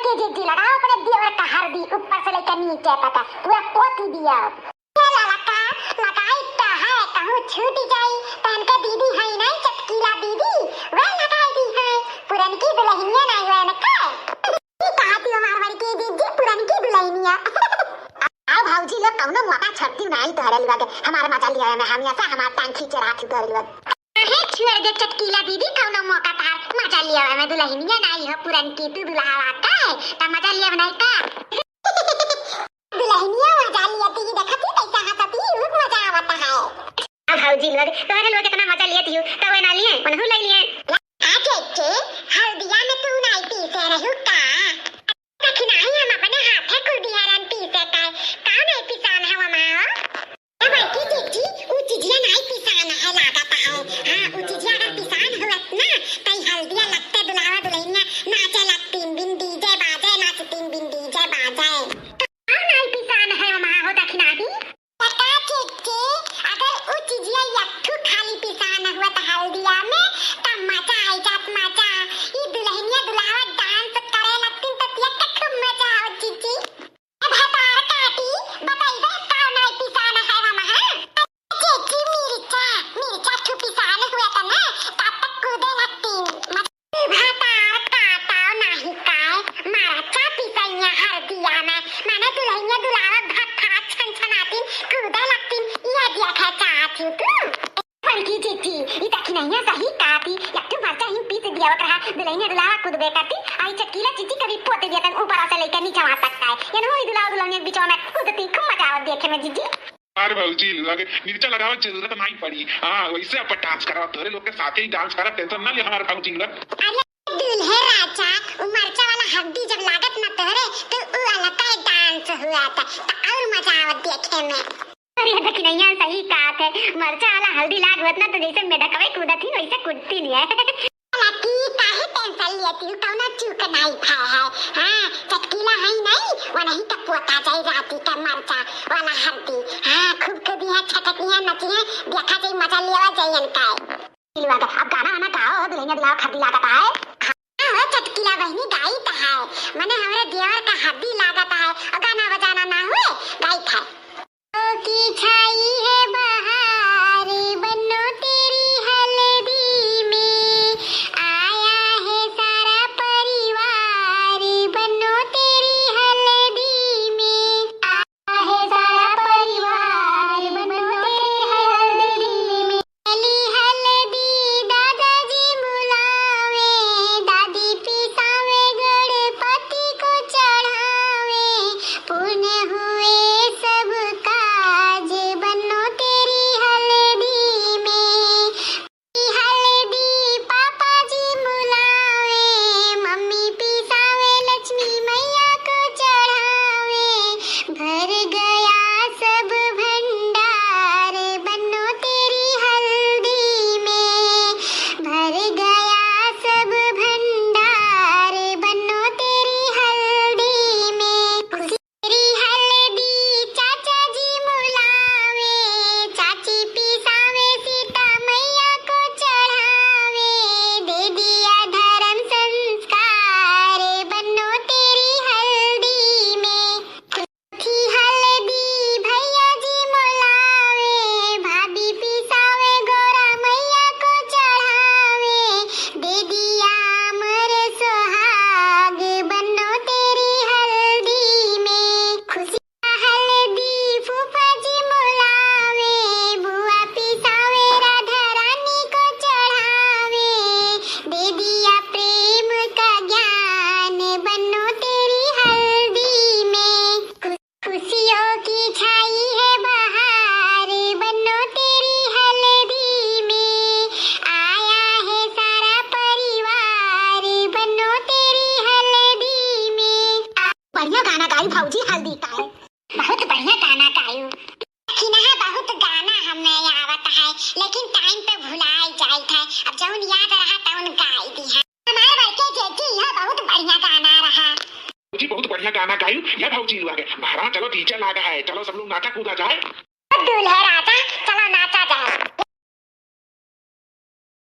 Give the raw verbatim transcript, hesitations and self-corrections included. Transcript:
ए जीजी, लगाओ अपने देवर का हरदी ऊपर से लेकर नीचे तक, पूरा पोती दिया। ए ललका, लगाई तो है, कहूँ छूट जाई, तहन के दीदी है नहीं चटकीला दीदी, वह लगाई दी है, पुरनकी दुल्हनिया नहीं है ना का? ई कहा थी हमार बड़की जीजी, पुरनकी दुल्हनिया। आओ भौजी लोग, कौनो मौका छड्ती नाही तोहरे लोग, हमार मजा लिया में हमेशा हमार टांग खींचे रहा थी तोहरे लोग। अरे छुअर दे चटकीला दीदी, कौनो मौका तार मजा लिया में दुल्हनिया नाही हो पुरनकी, तू दुल्हावा का है, त मजा लिया नहीं का? दुल्हनिया मजा लिया थी, देखा थी कैसा हंसती, बहुत मजा आवता है। अब भौजी लोग, तोहरे लोग इतना मजा लिया थी, तो वे ना लिए, उन्हों ले लिए। हाँ चेचे, हल्दिया में तू नाही पीसे रहू का? कखिनाही हम अपने हाथे कुल दिहरन पीसे का, का नाही पिसान है वमा हो? ए बड़की जीजी, ऊ चिजिया नाही पिसान है लागत है। हाँ, ऊ चिजिया अगर पिसान हुअत ना, तई हल्दिया लगते दुल्हावा दुल्हनिया नाचे लगतीन, बिन डीजे बाजे नाचतीन, बिन डीजे बाजे। का नाही पिसान है वमा हो दखिनाही? पता चेचे, अगर ऊ चिजिया यट्ठू खाली पिसान हुअत हल्दिया में, त मजा आई जात मजा। ई दुल्हनिया दुल्हावा डांस करे लगतीन त पिया के खूब मजा आवत जीजी। ए भतार काटी, बताइबे का नाही पिसान है हम, हाँ? चेची मिर्चा, मिर्चा ठू पिसान हुआ त ना, तब तक कूदे लगतीन। मत-, भतार काटाओ नाही काय, मरचा पिसैया हरदिया में, माने दुल्हनिया दुल्हावा भट्ठा छन छनातीन, कूदे लगतीन, ये देखा चाहत हूँ तू। बड़की जीजी, ई दखिनैया सही कहती, एक ठो मरचा ही पीस दियावत रहा, दुल्हनिया दुल्हावा कूदबे करती, आई चटकीला जीजी कभी पोत दिया तन ऊपर से लेकर नीचे वहाँ तक का है। ये नो ई दुल्हा दुल्हनिया के बीचवा में कूदती, खूब मजा आवत देखे में जीजी। अरे भौजी, लगे मिर्चा लगावे जरूरत नाही पड़ी। हाँ, वैसे अपन डांस कराओ, तोरे लोग के साथे ही डांस करा, टेंशन ना ले हमारे भौजी लोग। अरे दूल्हे राजा, उ मरचा वाला हल्दी जब लागत ना तोरे, तो उ अलग का डांस हुआ था, तो और मजा आवत देखे में। अरे दखिनैया सही कहत है, मरचा वाला हल्दी लाग होत ना, तो जैसे मेढकवे कूदत ही, वैसे कूदती नहीं है। लकी, काहे टेंशन लेती हूँ? कौनो चूक नाई खाए है। हाँ, चटकीला है नहीं, वो नहीं तो पोता जाए राती का मरचा वाला हल्दी। हाँ, खूब कूदी है, छटकी है, नची है, देखा जाए, मजा लेवा जाए इनका। अब गाना वाना गाओ, दुल्हनिया दुल्हावा हरदी लागत है। हाँ, वो चटकीला बहनी गाई तो है, मने हमरे देवर का हरदी लागत है, और गाना बजाना ना हुए, गाई था। की छाई है बहार, बन्नो तेरी हल्दी में, आया है सारा परिवार, बन्नो तेरी हल्दी में, आया है सारा परिवार, बन्नो तेरी हल्दी में। हल्दी हल्दी दादाजी मुलावे, दादी पिसावे गणपति को चढ़ावे, पूर्ण हुए सब काज बन्नो तेरी हल्दी में। हल्दी पापा जी मुलावे, मम्मी पिसावे लक्ष्मी मैया को चढ़ावे, भर गया सब भंडार बन्नो तेरी हल्दी में, भर गया सब भंडार बन्नो तेरी हल्दी में। खुशी तेरी हल्दी चाचा जी मुलावे, चाची पिसावे सीता मैया को चढ़ावे, दे दिया धर्म संस्कार बन्नो तेरी हल्दी में। की हल्दी भैया जी मोलावे, भाभी पिसावे गौरा मैया को चढ़ावे, दे दिया अमर सुहाग बन्नो तेरी हल्दी में। खुशी हल्दी फूफा जी मोलावे, बुआ पिसावे राधा रानी को चढ़ावे, दे दिया प्रेम का ज्ञान बन्नो तेरी हल्दी में। खुशियों की छाई है बहार बन्नो तेरी हल्दी में, आया है सारा परिवार बन्नो तेरी हल्दी में। बढ़िया गाना गाई भौजी हल्दी का है। बहुत बढ़िया गाना गायू। किनहा बहुत गाना हमें आवत है, लेकिन टाइम पे भुलाई जाइत है। अब जौन याद रहा तौन गाई दी है। हमार बड़के जेठी, यह बहुत बढ़िया गाना रहा। जी, बहुत बढ़िया गाना गायू। या भौजी लोग, बहरा चलो, डीजे लागा है, चलो सब लोग नाचा कूदा जाए। दूल्हे राजा, चलो नाचा जाए।